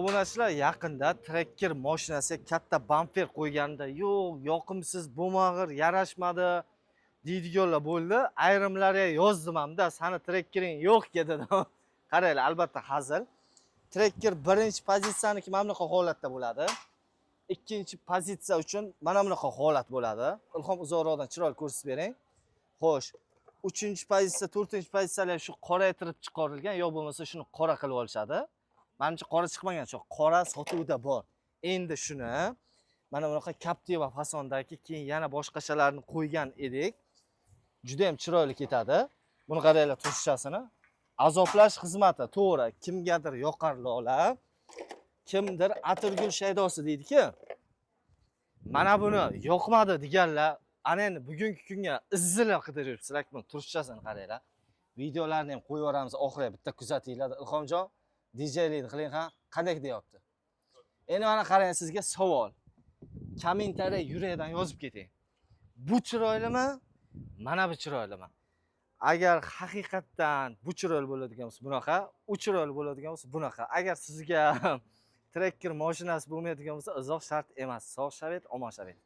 Obunachilar, yaqinda Tracker mashinasiga katta bamper qo'yganda, yo'q, yoqimsiz bo'lmag'ir, yarashmadi deydiganlar bo'ldi. Ayrimlarga yozdim hamda, sani Trackering yo'q dedim. Qaranglar, albatta hazil. Tracker birinchi pozitsiyaniki mana bunaqa holatda bo'ladi. Ikkinchi pozitsiya uchun mana bunaqa holat bo'ladi. Ilhom, uzoqroqdan chiroyli ko'rsatib bering. Xo'sh, uchinchi pozitsiya, to'rtinchi pozitsiyalar shu qoraytirib chiqarilgan, yo bo'lmasa shuni qora qilib olishadi. Manimcha, qora chiqmagan, shu qora sotuvda bor. Endi shuni mana bunaqa Captiva fasondagi, keyin yana boshqachalarni qo'ygan edik. Juda ham chiroyli ketadi. Buni qaranglar turishchasini. Azoblash xizmati, to'g'ri, kimgadir yoqar lola, kimdir atirgul shaydosi deydi-ki. Mana buni yoqmadi deganlar, ana endi bugungi kunga izzilab qidirib yuribsizlar. Buni turishchasini qaranglar. Videolarni ham qo'yib yuboramiz, oxiriga bitta kuzatinglar. Ilhomjon, DJlikni qiling, ha, qanday deyapti. Endi mana qarang, sizga savol. Kommentariya yurakdan yozib keting. Bu chiroylimi? Mana bu chiroylimi? Agar haqiqatdan bu chiroyli bo'ladigan bo'lsa, bunaqa, u chiroyli bo'ladigan bo'lsa, bunaqa. Agar sizga Tracker mashinasi bo'lmaydigan bo'lsa, izoh shart emas. Sog' shavet, omon shavet.